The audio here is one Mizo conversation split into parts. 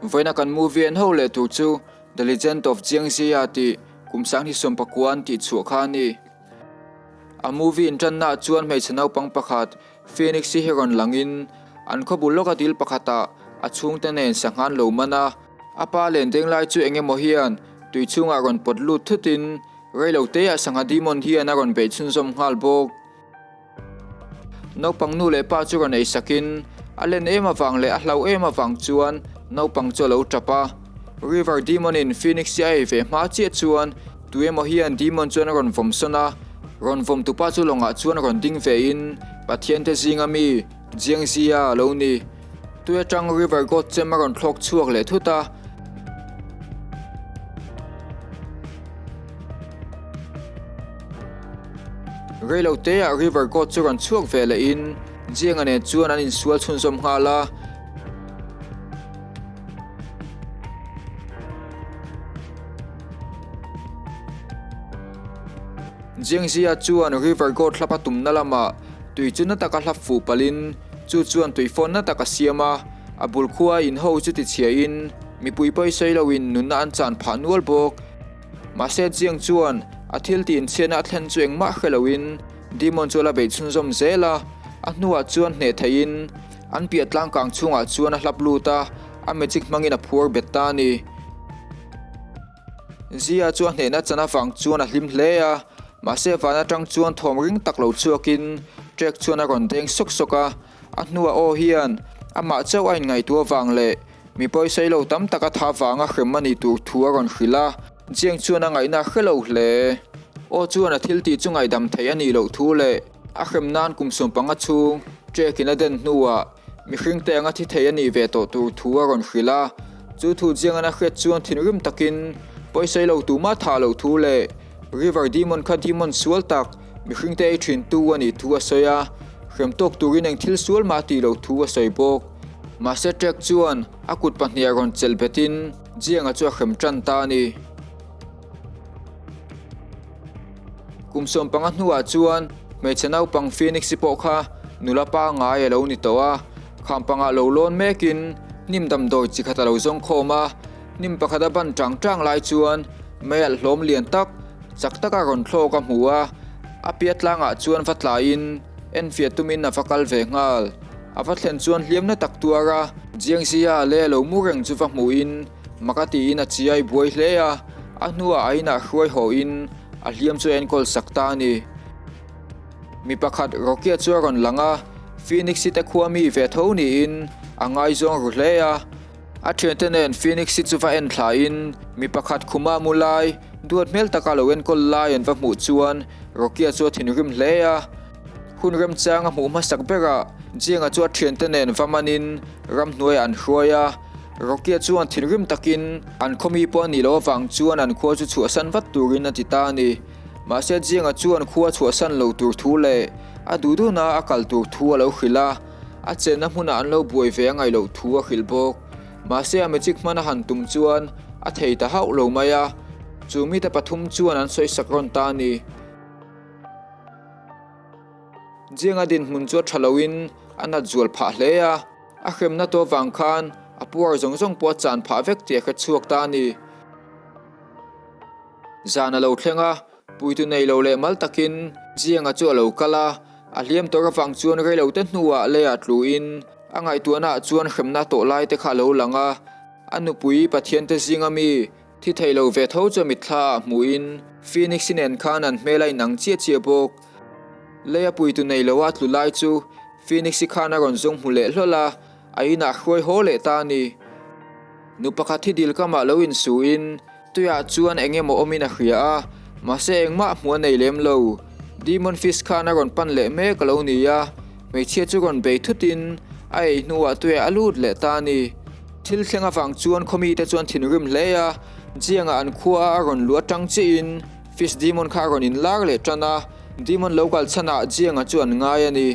Vawiina kan movie en ho leh tur chu The Legend of Jiangxia tih kum sanghnih sawmpakua an tih chhuah kha a ni. A movie inṭannaah chuan hmeichhe naupang pakhat Phoenix hi rawn langin an khaw bul lawka dil pakhatah a chhungte nen sangha an lo man a. A pa len deng lai chu eng emaw hian tui chhungah rawn pawt lut thutin reiloteah sangha demon hian a rawn beih chhunzawm nghal bawk. Naupang nu leh pa chu rawn ei sakin a len em avang leh a hlau em avang chuan naupang chu a lo tap a. River Demon in Phoenix hi a ei ve hma chiah chuan tu emaw hian Demon chuan a rawn vawm sawn a, rawn vawm tupa chu lawngah chuan rawn ding ve in Pathian te zinga mi Jiangxia a lo ni. Tui atang River God chem a rawn thlawk chhuak leh thut a. Reilo teah River God chu rawn chhuak ve leh in Jianga nen chuan an insual chhunzawm nghal a. Jiangxia chuan River God hlap a tumna lamah tui chu na taka hlap fuh palhin chu chuan tui fawn na tak a siam a, a bul khua in ho chu tichhiahin mipui pawisawi loin nunna an chan phah nual bawk. Mahse Jiang chuan a thil tih inchhiatna a thlen chu engmah hre loin Demon chu a la beih chhunzawm zel a, a hnuah chuan hneh theihin an piah tlangkang chhungah chuan a hlap lut a, a magic hmangin a phuar bet ta a ni. Zia chu a hnehna chan avang chuan a hlim hle a, mahse van atang chuan thawm ring tak lo chhuakin trek chuan a rawn deng sawk sawk a, a hnuah aw hian amah chauh a inngaihtuah avang leh mi pawisawi lo tam tak a tha vanga hrem a nih tur thu a rawn hrilh a, Jiang chuan a ngaihna a hre lo hle. Aw chuan a thil tih chu ngaihdam theih a nih loh thu leh a hrem nan kum 15 chhung trek in a den hnuah mihring te anga thi thei a nih ve tawh tur thu a rawn hrilh a. Chu thu Jiang an a hriat chuan thinrim takin pawisawi lo tumah thah loh thu leh River Demon kha demon sual tak mihring te ei thin tu a nih thu a sawi a, hrem tawk turin eng thil sual mah a tih loh thu a sawi bawk. Mahse trek chuan a kut pahnih a rawn chelh betin Jianga chu a hrem tan ta a ni. Kum 15 hnuah chuan hmeichhe naupang Phoenix-i pawh kha nula pangngai a lo ni tawh a, kham pangah lo lawn mekin hnim damdawi chi khat a lo zawng khawm a, hnim pakhat a ban tang tang lai chuan mei alh hlawm lian tak, chak taka rawn thlawk a hmu a, a piat tlangah chuan va tlaiin enfiah tumin a va kal ve nghal. A va thlen chuan hliamna tak tuar a, Jiangxia leh a lo mu reng chu va hmuhin mak a tiin a chiai buai hle a, a hnuah a inah hruai hawhin a hliam chu a enkawl sak ta a ni. Mi pakhat Rokia chu a rawn lang a, Phoenix-i te khua mi ve tho niin a ngaizawng ru hle a. A thiante nen Phoenix-i chu va en thlain mi pakhat khuma mu lai, duat hmel taka lo enkawl lai an va hmuh chuan Rokia chu a thinrim hle a. Hun remchang a hmuh hmasak berah Jianga chu a thiante nen va manin ramhnuaiah an hruai a. Rokia chuan thinrim takin an khawmi pawh a nih loh avang chuan an khua chu chhuahsan vat turin a ti ta a ni. Mahse Jianga chuan khua chhuahsan lo tur thu leh a duh duhna a kal tur thu a lo hrilh a, a chenna hmunah an lo buai ve a ngaih loh thu a hrilh bawk. Mahse a magic hman a han tum chuan a thei ta hauh lo mai a, chu mite pathum chuan an sawisak rawn ta a ni. Jianga dinhmun chu a tha loin a nat zual phah hle a, a hremna tawh avang khan a puar zawng zawng pawh a chan phah vek tih a hre chhuak ta a ni. Zan a lo thleng a, puitu nei lo leh mal takin Jianga chu a lo kal a, a hliam tawr avang chuan reilote hnuah leiah tluin a ngaihtuahnaah chuan hremna tawh lai te kha a lo lang a, a nupui Pathiante zinga mi Thi thei lo ve tho chu mitthla ah hmuhin Phoenix-i nen khan an hmel a inang chiah chiah bawk. Lei a puitu nei lo a tlu lai chu Phoenix-i khan a rawn zawng hmu leh hlawl a, a inah hruai haw leh ta a ni. Nu pakhat hi dil kamah lo insuhin tuiah chuan eng emaw awmin a hria a, mahse engmah hmuh a nei lem lo. Demon Fish khan a rawn pan leh mek a lo ni a, hmeichhia chu rawn bei thutin a ei hnuah tuiah a lut leh ta a ni. Thil thleng avang chuan khawmite chuan thinrim hle a, Jianga an khua a rawn luh atang chiahin Fish Demon kha a rawn inlar leh tan a, Demon lo kal chhanah Jianga chu an ngai a ni.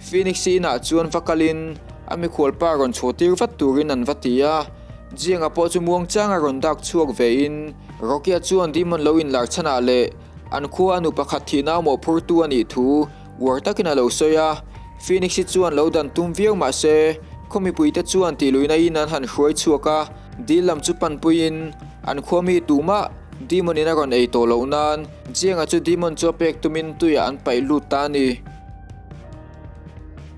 Phoenix-i inah chuan va kalin a mikhualpa rawn chhuahtir vat turin an va ti a, Jianga pawh chu muangchanga rawn dak chhuak vein Rocky-a chuan Demon lo inlar chhanah leh an khua a nu pakhat thihna mawhphurtu a nih thu uar takin a lo sawi a, Phoenix-i chuan lo dan tum viau mah se. Khaw mipuite chuan tihluihna in an han hruai chhuak a, dil lam chu panpuiin an khua mi tumah Demon in a rawn ei tawh loh nan Jiang-a chu Demon chu a pek tumin tuiah an paih lut ta a ni.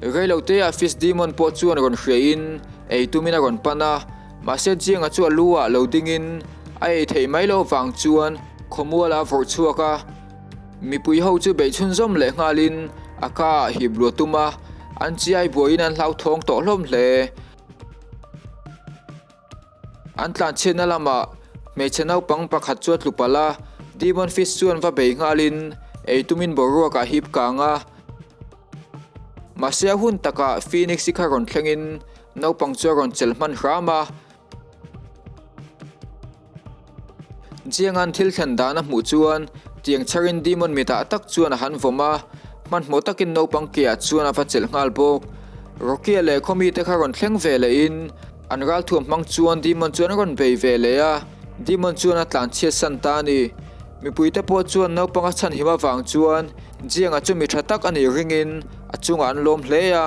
Reiloteah Fish Demon pawh chuan rawn hriain ei tumin a rawn pan a, mahse Jiang-a chu a lu ah lo dingin a ei theih mai loh vang chuan khawmualah a vawrh chhuak a. Mipui ho chu beih chhunzawm leh nghalin a ka ah hip luah tum a, an chiai buaiin an hlauthawng tawh hlawm hle. An tlanchhiatna lamah hmeichhe naupang pakhat chu a tlu palh a, Demon Fist chuan va bei nghalin ei tumin boruak ah hip kang a. Mahse a hun takah Phoenix-i kha rawn thlengin naupang chu a rawn chelh hman hram a. Jiangan thil thlen dan a hmuh chuan tiang chharin Demon mitah tak chuan a han vawm a, hmanhmawh takin naupang keah chuan a va chelh nghal bawk. Rocky-a leh khawmite kha rawn thleng ve lehin an ralthuam hmang chuan Demon chuan a rawn bei ve leh a, Demon chuan a tlan chhiat san ta a ni. Mipuite pawh chuan naupang a chhanhim avang chuan Jianga chu mi tha tak a nih ringin a chungah an lawm hle a.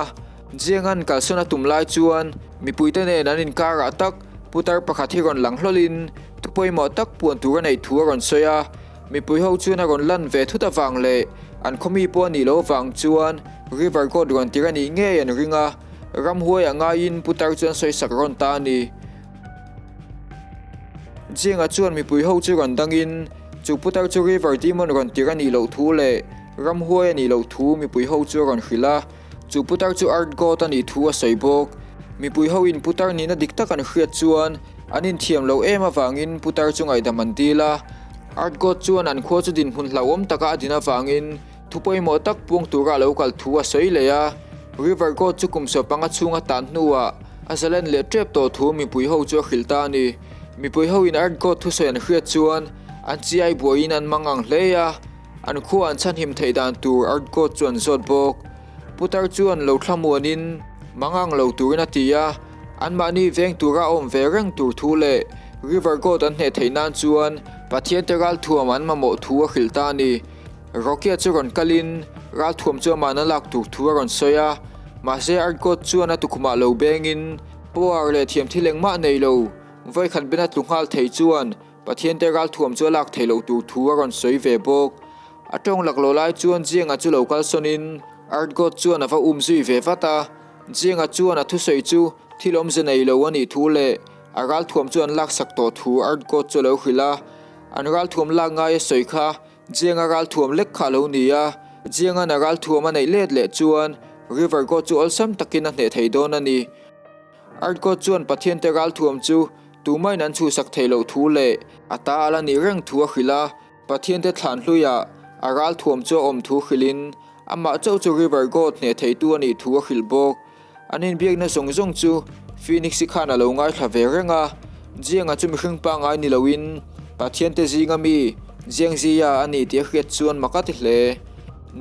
Jiangan kalsawn a tum lai chuan mipuite nen an inkarah tak putar pakhat hi rawn lang hlawlin thu pawimawh tak puan tur a neih thu a rawn sawi a. Mipui ho chuan a rawn lan ve thut avang leh an khawmi pawh a nih loh avang chuan River God rawn tir a nih ngei an ring a, ramhuaiah ngaiin putar chuan sawisak rawn ta a ni. Jianga chuan mipui ho chu rawn dangin chu putar chu River Demon rawn tir a nih loh thu leh ramhuai a nih loh thu mipui ho chu a rawn hrilh a. Chu putar chu Earth God a nih thu a sawi bawk. Mipui ho in putar nihna dik tak an hriat chuan an inthiam loh em avangin putar chu ngaihdam an dil a. Earth God chuan an khua chu dinhmun hlauhawm taka a din avangin thu pawimawh tak puang tura a lo kal thu a sawi leh a. River God chu kum sawpanga chhung a tan hnuah a zalen leh tep tawh thu mipui ho chu a hrilh ta a ni. Mipui ho in Earth God thusawi an hriat chuan an chiai buaiin an mang ang hle a. An khua an chhanhim theih dan tur Earth God chu an zawt bawk. Putar chuan lo thlamuanin mangang lo turin a ti a, anmahni veng tura a awm ve reng tur thu leh River God an hneh theih nan chuan Pathiante ralthuam an mamawh thu a hrilh ta a ni. Rocky-a chu rawn kalin ralthuam chu amahna lak tur thu a rawn sawi a, mahse Earth God chuan a tukhumah lo bengin power leh thiamthil engmah nei lo vawikhat bena tlu nghal thei chuan Pathiante ralthuam chu a lak theih loh tur thu a rawn sawi ve bawk. A tawng laklawh lai chuan Jianga chu lo kalsawnin Earth God chuan a va um zui ve vat a. Jianga chuan a thusawi chu thil awmze nei lo a nih thu leh a ralthuam chu an laksak tawh thu Earth God chu a lo hrilh a. An ralthuam lak ngai a sawi kha Jianga ralthuam lek kha a lo ni a. Jianga'n a ralthuam a neih let leh chuan River God chu awlsam takin a hneh thei dawn a ni. Earth God chuan Pathiante ralthuam chu Tumain an chhuhsak theih loh thu leh a ta a la nih reng thu a hrilh a, Pathiante thlan hluiah a ralthuam chu a awm thu hrilhin amah chauh chu River God hneh theitu a nih thu a hrilh bawk. An inbiakna zawng zawng chu Phoenix-i khan a lo ngaithla ve reng a, Jiang-a chu mihring pangngai ni loin Pathiante zinga mi Jiang Ziya a ni tih a hriat chuan mak a ti hle.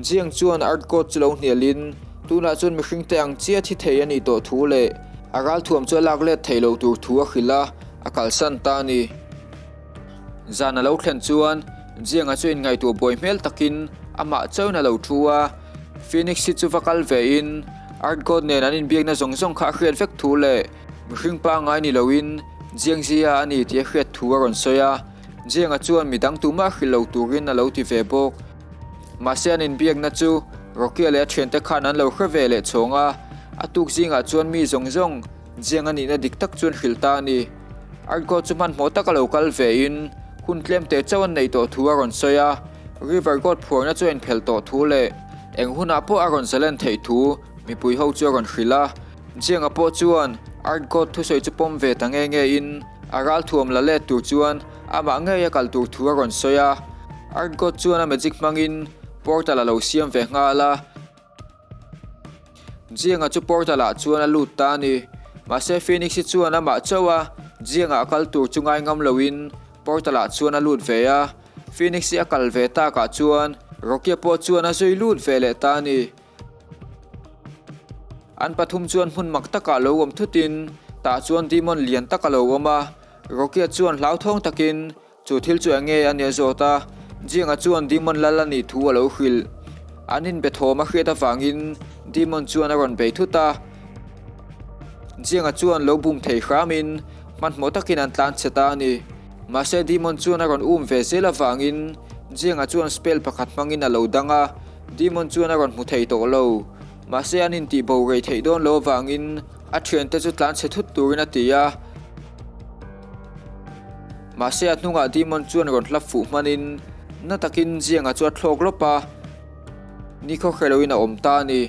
Jiang chuan Earth God chu lo hnialin tunah chuan mihringte ang chiah thi thei a nih tawh thu leh a ralthuam chu a lak let theih loh tur thu a hrilh a, a kalsan ta a ni. Zan a lo thlen chuan Jiang-a chu inngaihtuah buai hmel takin amah chauhin a lo thu a, Phoenix hi chu va kal vein Earth God nen an inbiakna zawng zawng kha a hriat vek thu leh mihring pangngai ni loin Jiang Ziya a ni tih a hriat thu a rawn sawi a, Jiang-a chuan midang tumah hrilh lo turin a lo ti ve bawk. Mahse an inbiakna chu Rocky-a leh a thiante khan an lo hre ve leh chhawng a, a tuk zingah chuan mi zawng zawng Jiang a nihna dik tak chuan hrilh ta a ni. Argo chu hmanhmawh taka lo kal vein hun tlem teh chauh an neih tawh thu a rawn sawi a, River God phuarna chu a inphelh tawh thu leh eng hunah pawh a rawn zalen theih thu mipui ho chu a rawn hrilh a. Jiang-a pawh chuan Earth God thusawi chu pawm ve ta nge nge in a ralthuam la let tur chuan amah ngei a kal tur thu a rawn sawi a. Earth God chuan a magic hmangin portal a lo siam ve nghal a. Jiang-a chu portal ah chuan a lut ta a ni. Mahse Phoenix-i chuan amah chauh a Jiang-a a kal tur chu ngai ngam loin portal ah chuan a lut ve a. Phoenix-i a kal ve takah chuan Rocky-a pawh chuan a zui lut ve leh ta a ni. An pathum chuan hmun mak takah lo awm thutin tah chuan demon lian tak a lo awm a, Rocky-a chuan hlauthawng takin chu thil chu eng nge a nia zawt a, Jiang-a chuan demon lal a nih thu a lo hrilh. An inbe thawm a hriat avangin demon chuan a rawn bei thut a. Jiang-a chuan lo bum thei hramin hmanhmawh takin an tlan chhe ta a ni. Mahse Demon chuan a rawn um ve zel avangin Jiang-a chuan spell pakhat hmangin a lo dang a, Demon chuan a rawn hmu thei tawh lo. Mahse an intih bo rei theih dawn lo avangin a thiante chu tlan chhe thut turin a ti a. Mahse a hnungah Demon chuan rawn hlap fuh hmanin na takin Jiang-a chu a thlawk lawp a. Nikhaw hre loin a awm ta a ni.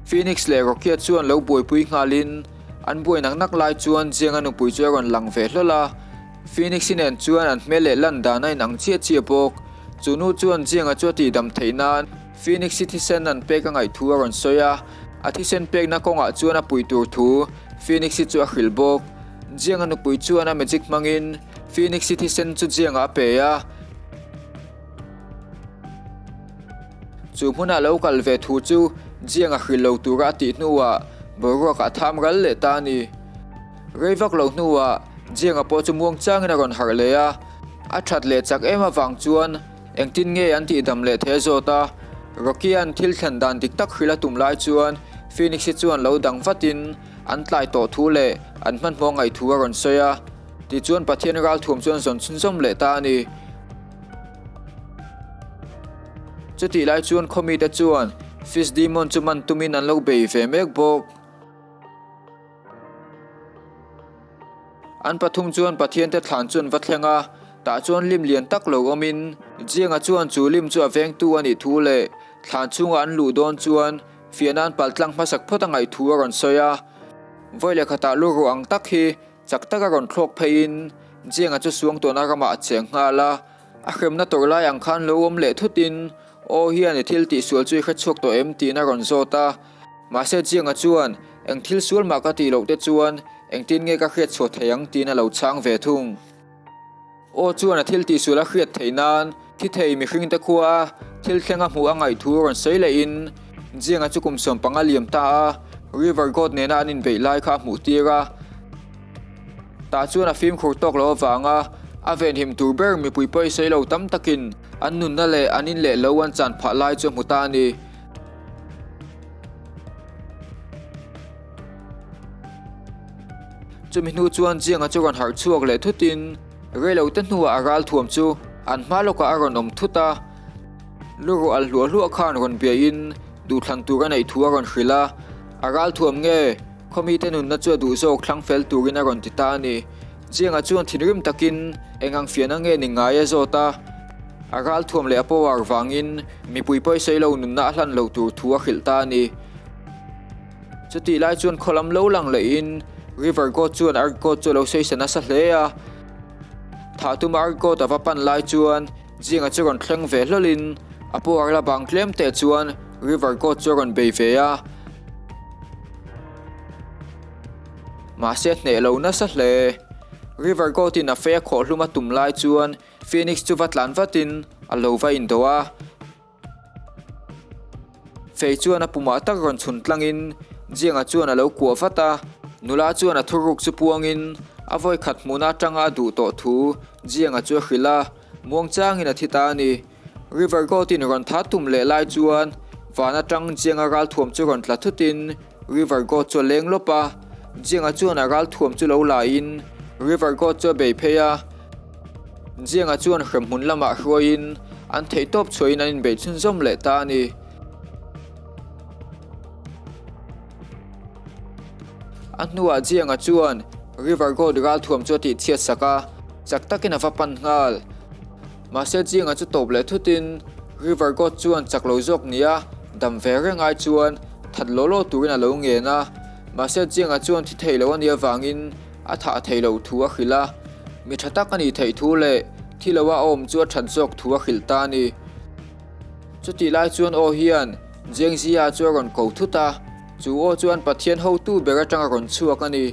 Phoenix leh Rocky-a chuan lo buaipui nghalin an buai nak nak lai chuan Jiang-a nupui chu a rawn lang ve hlawl a. Phoenix-i nen chuan an hmel leh lan dan a inang chiah chiah bawk. Chu nu chuan Jiang-a chu a tihdam theih nan Phoenix-i thisen an pek a ngaih thu a rawn sawi a. A thisen pekna kawngah chuan a pui tur thu Phoenix-i chu a hrilh bawk. Jiang-a nupui chuan a magic hmangin Phoenix-i thisen chu Jiang-a a pe a. Chu hmuna lo kal ve thu chu Jiang a hrilh lo tura a tih hnuah boruak a tham ral leh ta a ni. Rei vak lo hnuah Jiang-a pawh chu muang changin a rawn harh leh a, a that leh chak em avang chuan engtin nge an tihdam leh thei a zawt a. Rocky-a'n thil thlen dan dik tak hrilh a tum lai chuan Phoenix-i chuan lo dang vatin an tlai tawh thu leh an hmanhmawh ngaih thu a rawn sawi a. Tichuan Pathian ralthuam chuan zawn chhunzawm leh ta a ni. Chutih lai chuan khawmite chuan Fish Demon chu man tumin an lo bei ve mek bawk. An pathum chuan Pathiante thlan chu an va thleng a, tah chuan lim lian tak lo awmin Jianga chuan chu lim chu a vengtu a nih thu leh thlan chhunga an luh dawn chuan fiahna an paltlang hmasak phawt a ngaih thu a rawn sawi a. Vawi leh khatah lu ruah ang tak hi Chak taka rawn thlawk pheiin Jianga chu Suangtuahna ramah a cheng nghal a, a hremna tawrh lai ang khan lo awm leh thutin Aw hian i thil tihsual chu i hrechhuak tawh em? tiin a rawn zawt a. Mahse Jianga chuan Eng thil sual mah ka tih loh te chuan engtin nge ka hriatchhuah thei ang? tiin a lo chhang ve thung. Aw chuan a thil tihsual a hriat theih nan thi thei mihringte khua a thil thleng a hmuh a ngaih thu rawn sawi lehin Jianga chu kum 15 liam ta a River God nena an inbeih lai kha a hmuh tir a. Tah chuan a fimkhur tawk lo avanga a venhim tur ber mipui pawi sawi lo tam takin an nunna leh an in leh lo an chan phah lai chu a hmu ta a ni. Chumi hnu chuan Jianga chu rawn harh chhuak leh thutin reilote hnuah a ral thuam chu an hma lawkah a rawn awm thut a. Lu ruah al hluah hluah khan rawn biahin duhthlan tur a neih thu a rawn hrilh a, a ral thuam nge khawmite nunna chu a duh zawk thlang fel turin a rawn ti ta a ni. Jianga chuan thinrim takin eng ang fiahna nge ni ngai a zawt a, a ral thuam leh a power vangin mipui pawisawi lo nunna a hlan lo tur thu a hrilh ta a ni. Chutih lai chuan khaw lam lo lang lehin River God chuan Earth God chu a lo sawi sa nasa hle a. Thah tuma Earth God a va pan lai chuan Jinga chu rawn thleng ve hlawlhin a puar la bang tlem teh chuan River God chu a rawn bei ve a. Mahse hneh lo nasa hle. River God in a fei a khawh hlum a tum lai chuan Phoenix chu va tlan vatin a lo va indo a. Fei chuan a pumah tak rawn chhun tlangin Jianga chuan a lo kuah vat a, nula chuan a thuruk chu puangin a vawi khat hmuhna atanga a duh tawh thu Jianga chu a hrilh a, muangchangin a thi ta a ni. River God-in rawn tha tum leh lai chuan van atang Jianga ralthuam chu rawn tla thutin River God chu a leng lawp a, Jianga chuan a ralthuam chu lo laiin River God chu a bei phei a. Jianga chuan hremhmun lamah hruaiin an theihtawp chhuahin an inbeih chhunzawm leh ta a ni. A hnuah Jianga chuan River God ralthuam chu a tihchhiat sak a, chak takin a va pan nghal. Mahse Jianga chu tawp leh thutin River God chuan chak lo zawk nia dam ve reng ai chuan that law law turin a lo ngen a. Mahse Jianga chuan thi thei lo a nih avangin A thah theih loh thu a hrilh a, mi tha tak a nih theih thu leh thi loa a awm chu a that zawk thu a hrilh ta a ni. Chutih lai chuan aw hian Jiangzia chu a rawn ko thut a, chu aw chuan Pathian hotu ber atang a rawn chhuak a ni.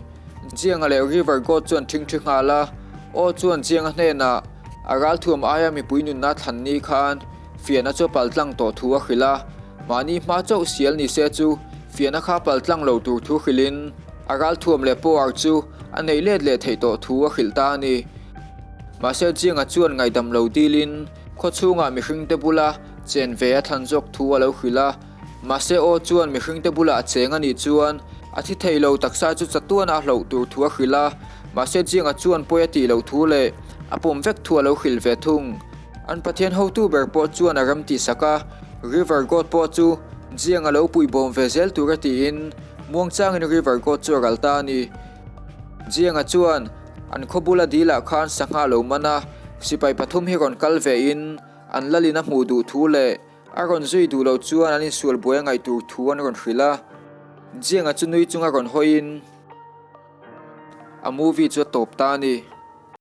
Jianga leh River God chuan ṭhingṭhi nghal a, aw chuan Jianga hnenah a ralthuam aia mipui nunna thlan ni khan fiahna chu a paltlang tawh thu a hrilh a, mahni hma chauh sial ni se chu fiahna kha paltlang lo tur thu hrilhin, A ralthuam leh power chu a neih let leh theih tawh thu a hrilh ta a ni. Mahse Jianga chuan ngaihdam lo dilin khaw chhungah mihringte bula chen ve a thlan zawk thu a lo hrilh a. Mahse aw chuan mihringte bulah a cheng a nih chuan A thi thei lo taksa chu chatuan a hloh tur thu a hrilh a, mahse Jiang-a chuan pawi a tih loh thu leh a pawm vek thu a lo hrilh ve thung. An Pathian hotu ber pawh chuan a ram tihsak a, River God pawh chu Jiang-a lo puihbawm ve zel tur a tiin muangchangin River God chu a ral ta a ni. Jiang-a chuan an khaw bula dilah khan sangha a lo man a, sipai pathum hi rawn kal ve in an lalin a hmuh duh thu leh A rawn zui duh loh chuan an insual buai a ngaih tur thu an rawn hrilh a, Jiang-a chu nui chunga rawn hawiin a movie chu a tawp ta a ni.